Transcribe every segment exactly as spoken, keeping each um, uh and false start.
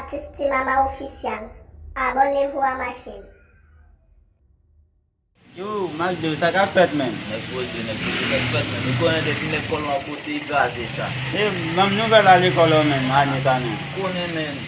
Atis Ti Mama Official. Abòne pou a machin. Yo, Macdo, sa k ap fèt, menn? Nèg poze, nèg poze, nèg fèt, menn. Ou konnen depi nèg kòlò an pote, li kraze sa. E, ban m nouvèl a lekòl ou, menn, ane sa, menn. Ou konnen, menn.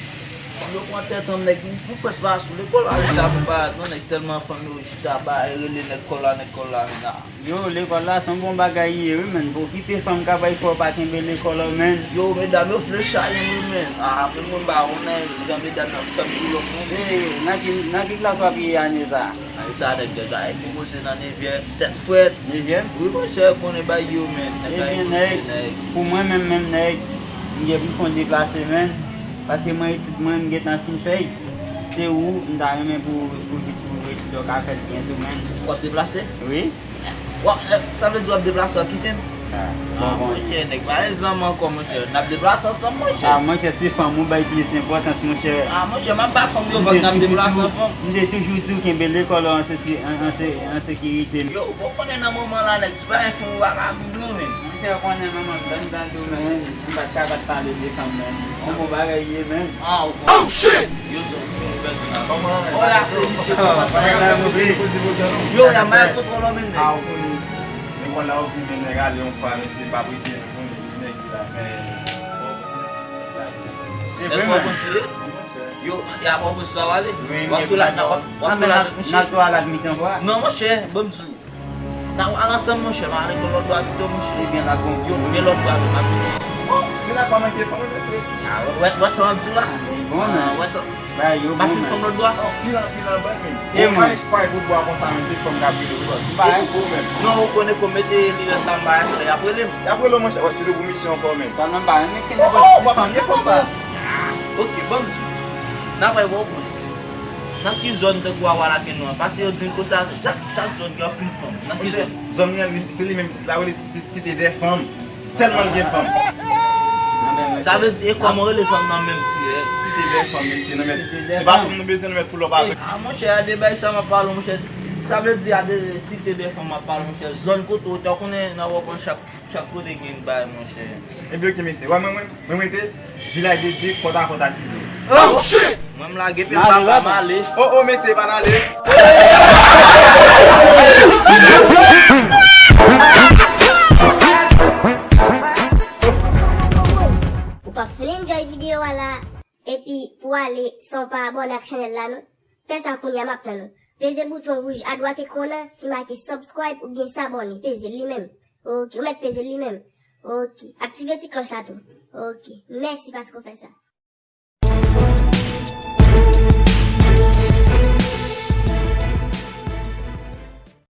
Fanm yo pran tèt an nèg, nou prèske pa sou lekòl la, sa pou parèt, non, nèg tèlman fanm yo chita ba, rele nèg kòlò, nèg kòlò, menn. Yo, lekòl la se yon bon bagay li ye wi menn. Okipe fanm k ap bay fè w pa kenbe lekòl ou menn. Yo, medam yo vle chaje m wi menn. Ah, menn mwen m pa konnen jan medam yo ap fè m boulòk menn. Hey, nan ki, nan ki klas w ap ye ane sa? Ane sa nèg, nèg la, e pwopoze nan nevyèm, tèt frèt. Nevyèm? Wi monchè, konnen bay yo menn. Ebyen nèg, pou mwen menm menm nèg, m gen pou m fè yon deplase menn. Paske mwen etid mwen m gentan fin fè y. Se ou, m ta renmen pou, pou jis pou etid ou ka fèt byen tou menn. W ap deplase? Wi. W ap, eh, sa vle di w ap deplase w ap kite m? Ah, ah bon, monchè, nèg pa gen zanmi ankò monchè. N ap deplase ansanm monchè. Ah, monchè, se fanm ou bay plis enpòtans, monchè. Ah, monchè, m ap bay fanm yo vag, n ap deplase ansanm. M te toujou di w kenbe lekòl ou an se, an, an se, an sekirite. Yo, ou konnen nan moman la, nèg, si pa gen fanm ou pa ka viv non menn. Monchè, ou konnen manman m ban m dan tou menn. M pa t ka pa t pale de fanm menn. Yon bon bagay ye menn. Ah, ou konnen. Oh shit! Yo, se yon pèsonaj. Kòman? Oh, la se misye, kòman sa? Yo, y a mal kontwòl menn nèg. Ah, ou konnen. Lekòl la ouvri menn nèg ale yon fwa, mesye pa prete nou konnen ki nèg ki la, men. E vre menn. Yo, y a pwopozisyon w ale? W ap tou la, w ap tou la, monchè? N ap tou al ak misye ankò a? Non, monchè, ban m di w. N a pral ansanm monchè, m a lekòl lòtbò a pito monchè. Ebyen l ap bon. Yo, men lòtbò a menm ap vini. Oh, se la pa manke fanm mesye. Ah, wè, wè sa m ap di w la. Li bon menn. Wè sa. Bagay yo bon menn. M ap fin fanm lòtbò a. Oh, pil anpil anbàn menn. E mwen. Pare bout bwa konsa menn, se fanm k ap vini wi bòs. M pa renmen pou ou menm. Non, ou konnen kou mete linèt la m pa renmen, y ap rele m. Y ap rele w monchè, wè se de pou misye ankò menn. Sa menm pa renmen kenbe bòs ti fanm yo fanm pa. Ok, ban m di w. N a pral wè w polis. Nan ki zòn tankou Awa Lapen nou an? Paske yo di m konsa, chak, chak zòn gen anpil fanm. Nan ki zòn? Zòn mwen an, se li menm, sa rele si- Site dè fanm. Tèlman l gen fanm. Sa vle di, e kòman w rele zòn nan menm ti, eh? Site dè fanm, mesye, nou mèt. E pa fanm nou bezwen, nou mèt pull up avèk. Ah, monchè, a de bagay sa m ap pale w, monchè. Sa vle di, a de site dè fanm m ap pale w, monchè. Zòn kote w te konnen nan wòpon chak Chak kote gen bagay monchè. Ebyen ok mesye, wè mwen mwen, mwen mwen te vilaj de Dye kòt a kòt ak Izo. Oh shit! Mwen m lage pye m pa pa m ale. Oh oh mesye pa n ale. Ou p ap fin enjoy videyo a la, epi pou ale san w pa abòne ak chanèl la non. Fè sa kounye a m ap tann ou. Peze bouton wouj adwat ekran w nan ki make subscribe oubyen s'abonner, peze l li menm. Ok, ou mèt peze l li menm. Ok, aktive ti klòch la tou. Ok, mèsi paske w fè sa.